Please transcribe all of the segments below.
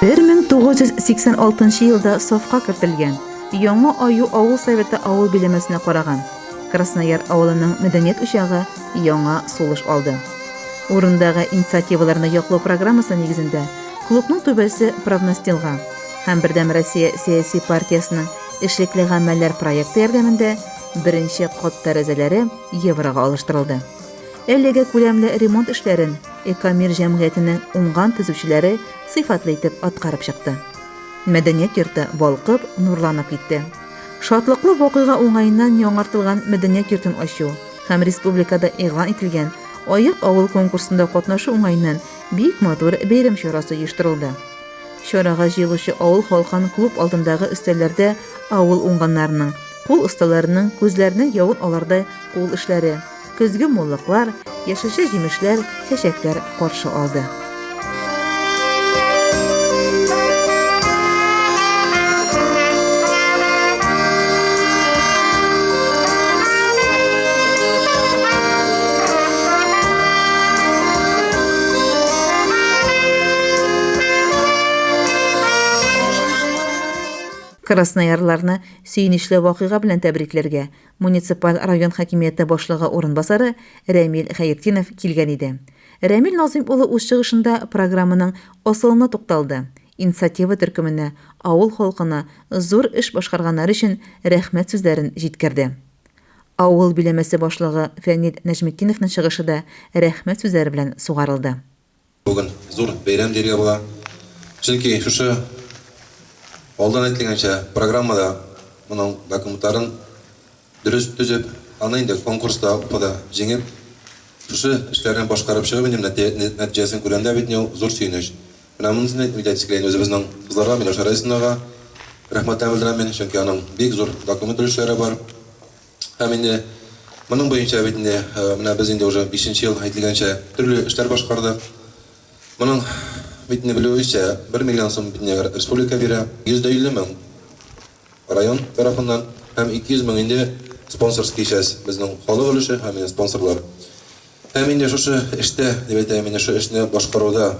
1986 елда сафка кертелгән Яңа Аю авыл советы авыл биләмәсенә караган Краснояр авылының мәдәният учагы яңа сулыш алды. Урындагы инициативаларны яклау программасы нигезендә клубның түбәсе профнастилга һәм Бердәм Россия сәяси партиясенең эшлекле гамәлләр проекты ярдәмендә беренче кат тәрәзәләре еврога алыштырылды. Әлеге күләмле ремонт эшләрен Экомир җәмгыятенең уңган төзүчеләре сыйфатлы итеп аткарып чыкты. Мәдәният йорты балкып, нурланып китте. Шатлыклы вакыйга уңаеннан яңартылган мәдәният йортын ачу һәм республикада игълан ителгән Аек авыл конкурсында катнашу уңаеннан бик матур бәйрәм чарасы оештырылды. Чарага җыелучы авыл халкын клуб алдындагы өстәлләрдә авыл уңганнарының, кул осталарының күзләренең явын алырдай кул эшләре, көзге муллыклар, яшелчә-җимешләр, чәчәкләр каршы алды. Красноярларны сөенечле вакыйга белән тәбрикләргә муниципаль район хакимияте башлыгы урынбасары Рәмил Хәертдинов килгән иде. Рәмил Назыйм улы үз чыгышында программаның асылына тукталды, инициатива төркеменә, авыл халкына зур эш башкарганнары өчен рәхмәт сүзләрен җиткерде. Авыл биләмәсе башлыгы Фәнил Нәҗметдиновның чыгышы да рәхмәт сүзләре белән сугарылды. Бүген зур бәйрәм дияргә була. Чөнки шушы алдан әйтелгәнчә, программада моның документларын дөрес төзеп, аны инде конкурста Уфада җиңеп, шушы эшләрне башкарып чыгып инде менә нәтиҗәсен күргәндә бит инде ул зур сөенеч. Менә монысын әйтми дә инде үзебезнең кызларга, Миләүшә Раисовнага рәхмәтләрен белдерәм мин, чөнки аның бик зур документ өлешләре бар. Һәм инде моның буенча бит инде менә без инде уже бишенче ел әйтелгәнчә төрле эшләр башкардык. Моның бит инде белүебезчә, бер миллион сум бит инде республика бирә, 150 мең район тарафыннан һәм 200 мең инде спонсорский часть безнең халык өлеше һәм инде спонсорлар. Һәм инде шушы эштә, дип әйтәм, инде шушы эшне башкаруда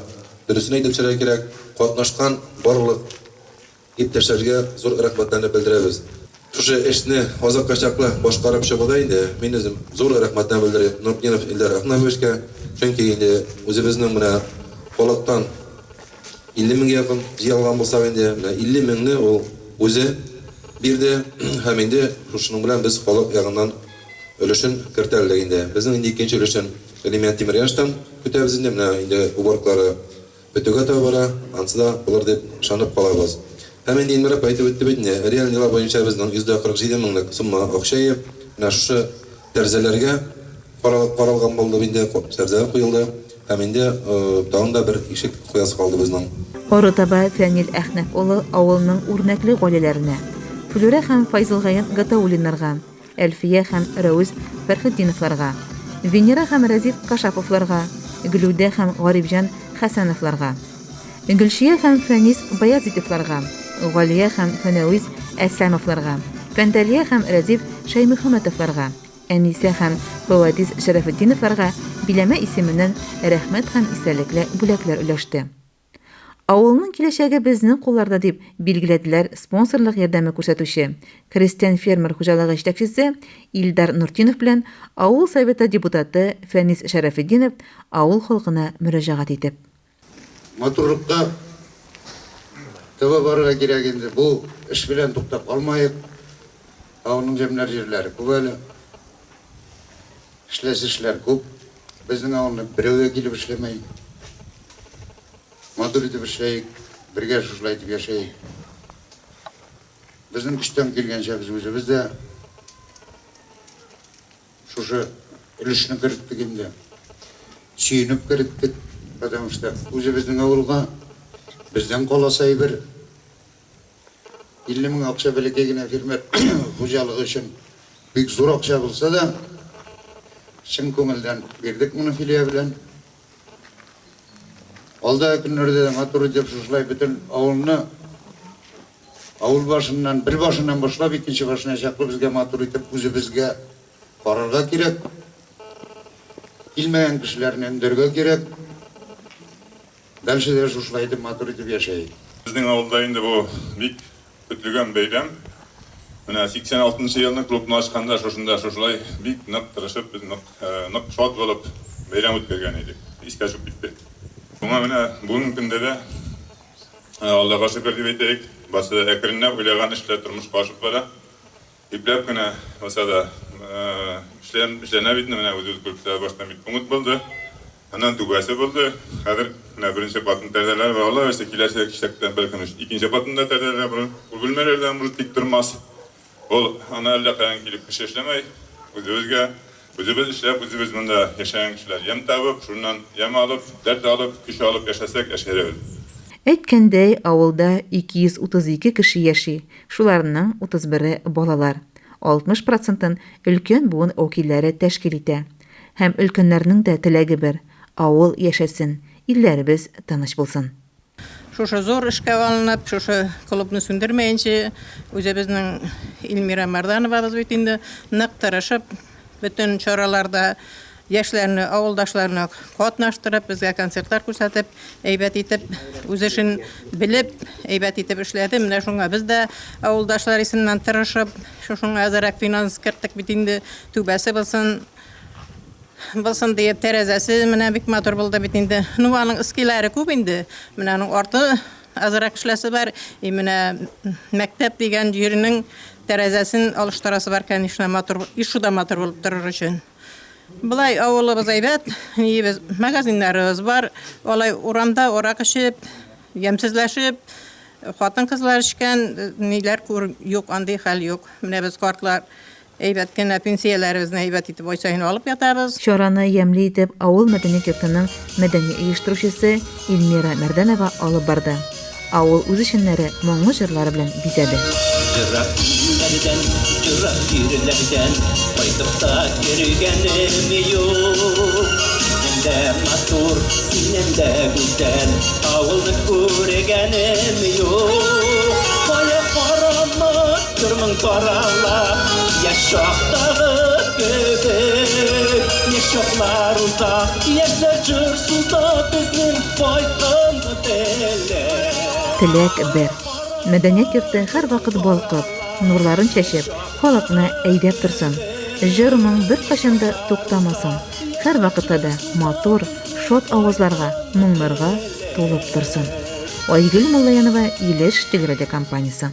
дөресен әйтеп сөйләргә кирәк, катнашкан барлык Иптәшләргә зур рәхмәтләрне белдерәбез. Шушы эшне азакка чаклы башкарып чыгуда инде мин үзем зур рәхмәтне белдерим Нуртдинов Илдар Әхнәфовичка, чөнки инде үзебезнең менә халыктан 50 меңгә якын җыя алган булсак инде, менә 50 меңне ул үзе бирде һәм инде шушының белән без халык ягыннан өлешен кертә алдык инде. Безнең инде икенче өлешен Элемент Тимерьяновтан көтәбез инде, менә инде уборкалары Бетүгә таба бара, ансы да булыр дип ышанып калабыз. Һәм инде Илмир апа әйтеп үтте бит инде, реаль дела буенча безнең 147 меңлек сумма акча иеп, менә шушы тәрәзәләргә каралган булды инде, тәрәзәләр куелды һәм инде тагын да бер ишек куясы калды безнең. Арытаба Фәнил Әхнәф улы авылның үрнәкле гаиләләренә, Флүрә һәм Файзылгаян Гатауллиннарга, Әлфия һәм Рәүз Фәрхетдиновларга, Венера һәм Рәзиф Кашаповларга, Гөлүдә һәм Гарифҗан Хәсәновларга, Гөлчия һәм Фәнис Баязитовларга, Галия һәм Фәнәвиз Әсләмовларга, Фәндәлия һәм Рәзиф Шәймөхәммәтовларга, Әнисә һәм Фәвәдис Шәрәфетдиновларга биләмә исеменнән рәхмәт һәм истәлекле бүләкләр өләште. Авылның киләчәге безнең кулларда, дип билгеләделәр спонсорлык ярдәме күрсәтүче, крестьян-фермер хуҗалыгы җитәкчесе Илдар Нуртдинов белән авыл Советы депутаты Фәнис Шәрәфетдинов авыл халкына мөрәҗәгать итеп. Матурлыкка таба барырга кирәк инде. Бу эш белән туктап калмаек. Авылның җәмләр җирләре күп әле. Эшләсе эшләр күп. Безнең авылны берәү дә килеп эшләмәй. Матур итеп эшләек, бергә шушылай итеп яшәек. Безнең көчтән килгәнчә без үзебез дә шушы өлешне керттек инде. Сөенеп керттек, потому что үзебезнең авылга бездән каласы әйбер. 50 мең акча бәләкәй генә фермер хуҗалыгы өчен бик зур акча булса да, чын күңелдән бирдек моны Филия белән. Алдагы көннәрдә дә матур итеп шушылай бөтен авылны авыл башыннан, бер башыннан башлап икенче башына чаклы безгә матур итеп үзебезгә карарга кирәк. Килмәгән кешеләрне өндәргә кирәк. Дальше дә шушылай итеп матур итеп яшәик. Безнең авылда инде бу бик көтелгән бәйрәм. Менә 86 нчы елны клубны ачканда шушында шушылай бик нык тырышып, без нык, нык шат булып бәйрәм үткәргән идек. Искә төшеп китте. Шуңа менә бүгенге көндә дә Аллага шөкер дип әйтәек, барсы да әкренләп уйлаган эшләр тормышка ашып бара. Ипләп кенә булса да эшлән, эшләнә бит инде, менә үзебез күреп торабыз, башта медпункт булды, аннан түбәсе булды, хәзер менә беренче катын тәрәзәләре бар, Алла бирсә, киләсе кичәктән бәлкем икенче катында тәрәзәләр булыр, ул бүлмәләр дә может тик тормас. Ул аны әллә каян килеп кеше эшләмәй, үзебезгә, үзебез эшләп, үзебез монда яшәгән кешеләр ямь табып, шуннан ямь алып, дәрт алып, көч алып яшәсәк, яшәрбез. Әйткәндәй, авылда 232 кеше яши, Шуларның 31-е балалар, 60 процентын өлкән буын вәкилләре тәшкил итә. Һәм өлкәннәрнең дә теләге бер, авыл яшәсен, илләребез тыныч булсын. Шушы зур эшкә алынып, шушы клубны сүндермәенче, үзебезнең Эльмира Мәрдановабыз бит инде, нык тырышып, бөтен чараларда яшьләрне, авылдашларны катнаштырып, безгә концертлар күрсәтеп, әйбәт итеп, үз эшен белеп, әйбәт итеп эшләде. Менә шуңа без дә авылдашлар исеменнән тырышып, шушыңа әзерәк финанс керттек бит инде, түбәсе булсын, булсын диеп, тәрәзәсе менә бик матур булды бит инде. Ну, аның эскиләре күп инде. Менә аның арты Азрак эшләсе бар. И менә мәктәп дигән җирнең тәрәзәсен алыштырасы бар, конечно, матур, и шу да матур булып торыр өчен. Болай авылыбыз әйбәт, ниебез, магазиннарыбыз бар. Алай урамда арак эчеп, ямьсезләшеп, хатын-кызлар эчкән ниләр күр юк, андый хәл юк. Менә без картлар Әйбәт кенә пенсияләребезне әйбәт итеп ай саен алып ятабыз. Чараны ямьле итеп авыл мәдәният йортының мәдәни оештыручысы Эльмира Мәрдәнова алып барды. Авыл үзешчәннәре моңлы җырлары белән бизәде. Ерак илләрдән, ерак җирләрдән Кайтып та кергәнем юк. Синнән дә матур, синнән дә гүзәл Авылны күргәнем юк. Кая карама, Тормың тарала, яшь чактагы кебек. Яшь чаклар уза, яшьләр җыр суза, безнең кайткан теләк. Теләк бер. Мәдәният йорты һәрвакыт балкып, нурларын чәчеп, халыкны әйдәп торсын. Җыр-моң беркайчан да туктамасын, һәрвакытта да матур, шат авазларга, моңнарга тулып торсын. Айгөл Муллаянова, Илеш телерадиокомпаниясе.